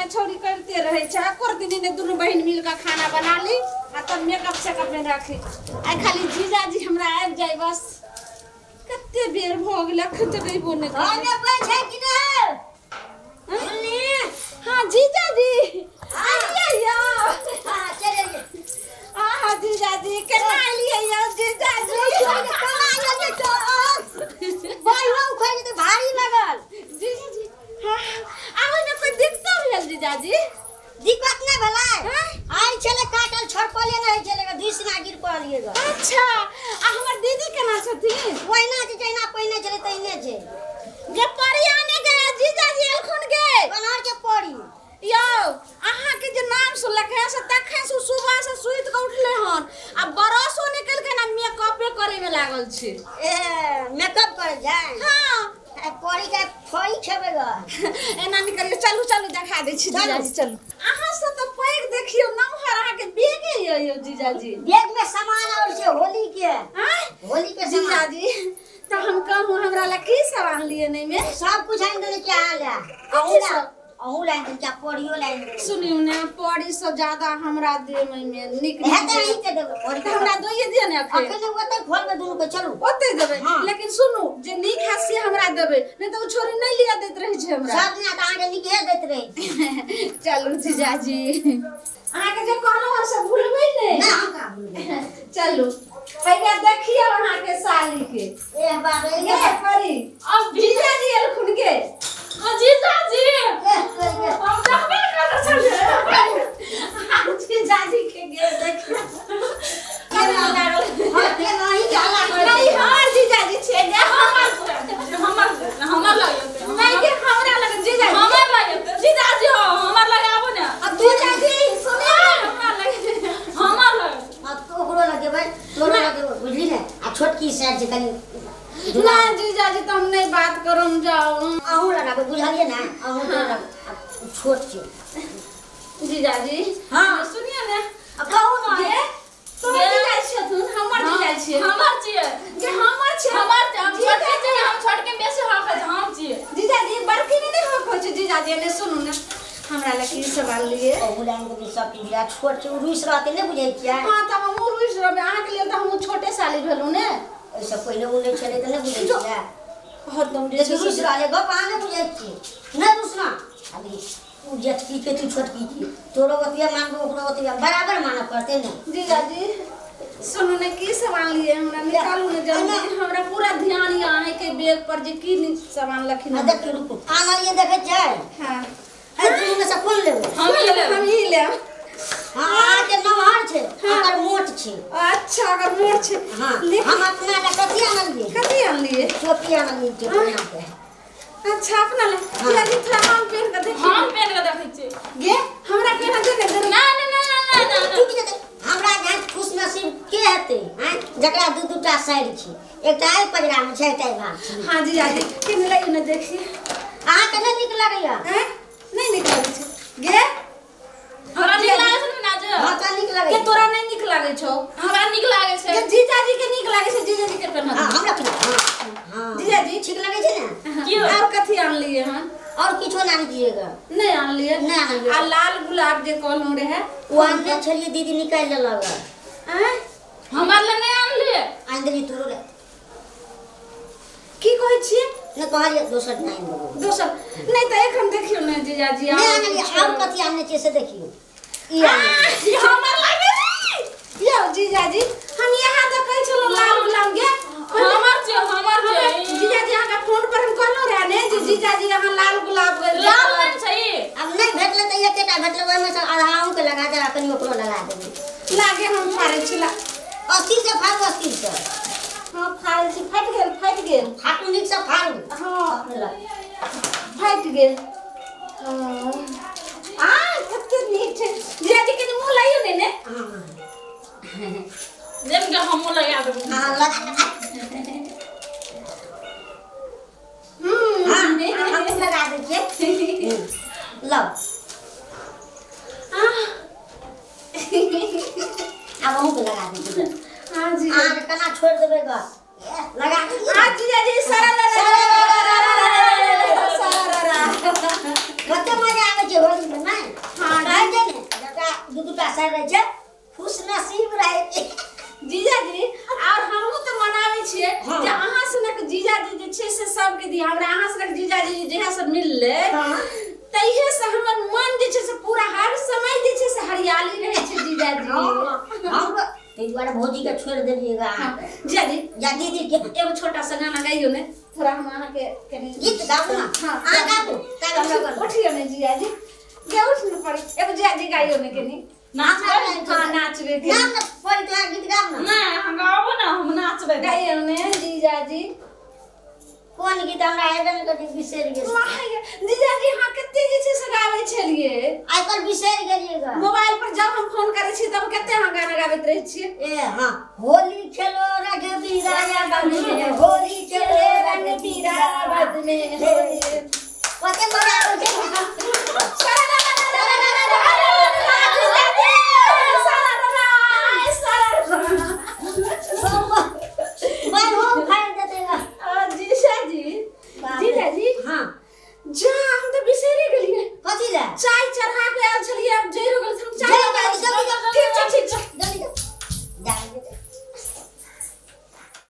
खेनाइ छौरी करिते रहै छै। एको दिन ने दुनू बहिन मिल कऽ खाना बना ली आ तब मेकअप सेकअप में राखी। आइ खाली जीजाजी हमरा आबि जाय बस। कते बेर भऽ गेल अखन तक अयबो नहि करै। घरमे कोइ छै कि नहि? सुनली? हाँ जीजाजी आइए यौ। हाँ, चलि अइयै। हाँ जीजाजी केना एलियै यौ जीजाजी? केना एलियै तो? बाइहो उखड़ि जेतै, भारी लगल। जीजाजी हाँ आबै ने कोइ दिक्कतो भेल जीजाजी? दिक्कत नहि भेलै। हाँ? आइ छलै काटल छड़पले नहि होइ छलै, दुइसना गिर पड़लियै गऽ। अच्छा आ हमर दीदी केना छथिन? ओहिना छै जहिना पहिने छलै तहिने छै। गे परी आने गया जीजाजी एलखुन गे। बनहर के परी। यौ अहाँके जे नाम सुनलक है से तखन से सुबह से सुति कऽ उठले हन आ बरसो नहि केलकै ना मेकअपे करे में लागल छै। ए मेकअप करै छै? हाँ। आ परी के फरी खेबै गऽ। एना नहि करियौ, चलू चलू देखा दै छी चलू। जीजाजी चलू। अहाँ से तऽ पैघ देखियौ नमहर अहाँके बेगे यऽ यौ जीजाजी। बैग में सामान और छै होली के। आँय? होली के सामान। जीजाजी तऽ हम कहूँ हमरा लए की सब आनलियै ने एहिमे? सब कुछ आनि देने छियै अहाँ लए। कथी अहूँ लए सब? अहूँ लए आनि देने छियै, परियो लए आनि देने छियै। सुनियौ ने परी से ज्यादा हमरा देब एहिमे नीक नीक हेतै अहीं के देबै परी। तऽ हमरा दोइए दिअ ने अखन। अखन ओतै खोलबै दुनू के, चलू। ओतै देबै। हाँ। लेकिन सुनू जे नीक हैत से हमरा देबै, नहि तऽ ओ छोरी नहि लिअ दैत रहै छै हमरा। सब दिना तऽ अहाँके नीके दैत रहै छी। चलू जीजाजी अहाँके जे कहलहुँ हन से भूलबै नहि। नहि, हम कहाँ भूलबै। चलू हैया देखियौ अहाँके साली के। ए बाप रे, गे परी अब जीजाजी एलखुन गे। जीजाजी ए करिके। हम देखबे ने करै छलियै। जीजाजी के गे देखियौ केना लागल। हाँ, के अहीं के हल्ला करै नहि छै। हमर जीजाजी छियै गे। हमर हमर लगेतै। नहि गे हमरा लग जीजाजी। हमर लगेतै जीजाजी। हो हमर लग आबू ने। आ जीजाजी सुनियौ हमरा लग। हमर लग आ तो ओकरो लगेबै, तोरो लगेबै, बुझली ने? आ छोटकी साइड छै कनि। ना जीजाजी तऽ हम नहि बात करम जाउ। अहूँ लगाबै, बुझलियै ने? अहूँ तो लगाबै। आ छोट छै। जीजाजी हाँ। सुनियौ ने। आ कहू ने। गे तोहर जीजाजी छथुन हमर जीजाजी छियै। हमर छियै। गे हमर छियै। हमर छियै। हम छोटके छियै, हम छोटके बेसी हक होइ छै, हम छियै। जीजाजी बड़की ने नहि हक होइ छै। जीजाजी एने सुनू ने हमरा लए की सब आनलियै? अहूँ लए आनि देबै सब चीज। आ छोट छै, ओ रुसि रहतै, नहि बुझै छियै? हाँ तऽ हमहूँ रुसि रहबै, अहाँके लेल तऽ हमहूँ छोटे साली भेलहुँ ने। ओहिसँ पहिले ओ नहि छलै तऽ नहि बुझै छियै? हरदम जे लेकिन छै रुसि रहलै गप अहाँ नहि बुझै छियै। नहि रुसना। अभी ओ जेठकी के तू छोटकी की, तोरो ओतबे मानबो ओकरो ओतबे बराबर मानऽ पड़तै ने। जीजाजी सुनू ने की सब आनलियै हमरा निकालू ने जल्दी। हमरा पूरा ध्यान यऽ अहाँके बैग पर जे की सामान लखिन। आ देखियौ रुकू आनलियै, देखै छियै? हाँ। है दुनू में से कोन लेबै? हम ही लेबै। हम ही लेब। हाँ, अहाँके नमहर छै, ओकर मोट छै। अच्छा अगर मोट छै। हाँ। लेकिन हम अपना लए कथी आनलियै? कथी आनलियै? टोपी आनलियै टोपी के। अच्छा अपना ले। जीजाजी थोड़ा हम पहन कऽ देखियौ। हम पेन के देखै छियै। गे हमरा पहना दे ने जरूर। ना ना ना ना ना ना। टूटि जेतै। हमरा जहन खुश नसीब के हेतै आँय, जकरा दू दूटा साड़ी छै, एकटा एहि पजरामे छै, एकटा एहि भाग छै। हाँ जीजाजी किन लइयो ने देखिए। अहाँके नहि नीक लगैया? आँय नहि नीक लगै छै गे। हमरा नीक लागै छै ने नाज? हाँ तऽ नीक के लगैया। तोरा नहि नीक लागै छौ? हमरा नीक लागै छै। के जीजाजी के नीक लागै छै, जीजाजी के पहना। हाँ, हमरा केना? हाँ हाँ जीजाजी ठीक लगै छै ने? की हो? और कथी आनलियै हन? और किछो नहि आनलियै। नहि आनलियै? नहि आनलियै। आ लाल गुलाब जे कहलहुँ रहै ओ आनने छलियै, दीदी निकालि लेलक। आँय हमर लए नहि आनलियै? आनि देलियै तोरो लए। की कहै छियै? नहि कहलियै दोसर नहि आनि देबौ। दोसर नहि तऽ एखन देखियौ ने जीजाजी। नहि आओर आनलियै। किछो। और कथी आनने छियै से देखियौ। ई आनलियै। ई हमर लागै। यौ जीजाजी हम यहाँ देखै छलहुँ लाल गुलाब गे। हमर छियै, हमर छियै। जीजाजी अहाँके फोन पर हम कहलहुँ रहै ने जे जीजाजी अहाँ लाल गुलाब लाल नहि छै ई। आब नहि भेटलै तऽ एकेटा भेटलै, ओहिमे से आधा अहूँके लगा देब आ कनि ओकरो लगा देबै। लागे हम फाड़ै छी ला। अस्थिर से फाड़ू, अस्थिर से। हाँ फाड़ै छी। फाटि गेल, फाटि गेल। फाटू, नीक से फाड़ू। हाँ फाटि गेल। हाँ आ कते नीक छै। जीजाजी कनि मुँह लाइयो ने ने। हाँ देब के हमहूँ लगा देबै। हाँ लगा। हाँ हमहूँ लगा दै छियै। लौ आब अहूँके लगा दै छियै। हाँ जी। अहाँके केना छोड़ि देबै गऽ? लगा देलियै। हाँ जीजाजी सारा कते मजा आबै छै होलीमे नहि? सार रहै छै खुश नसीब रहै छै। जीजाजी और हमहूँ तऽ मनाबै छियै जे अहाँ सनक जीजाजी जे छै से सबके दिया। हमरा अहाँ सनक जीजाजी जहिया से मिललै तहिये से हमर मन जे छै से पूरा हर समय जे छै से हरियाली रहै छै जीजाजी। हम ताहि दुआरे भौजी के छोड़ि देलियै गा। जीजाजी या दीदी के एगो छोटा सा गाना गाइयो ने थोड़ा, हम अहाँ के कनि गीत गाबू ना। हाँ। अहाँ गाबू तब हमरा गाबू। उठियो ने जीजाजी, गे उठ ने पड़ी, एगो जीजाजी गाइयो ने कनि। नाचबै? हाँ नाचबै के। नाम ना पड़ी तो गीत गाब ना। नहीं हम गाबो ना, हम नाचबै। गाइयो ने जीजाजी। कोन गीत हमरा आबे ने करी बिसरि गेल। जीजाजी अहाँ कते जे छै से गाबै छलियै? आइ काल्हि बिसरि गेलियै गा। मोबाइल पर जब हम फोन करै छी तब कते अहाँ गाना गाबैत रहै छियै? ए हाँ, होली खेलो रघुबीरा बाग में, होली खेलो रघुबीरा बाग में, होली। कते मजा आबै छै।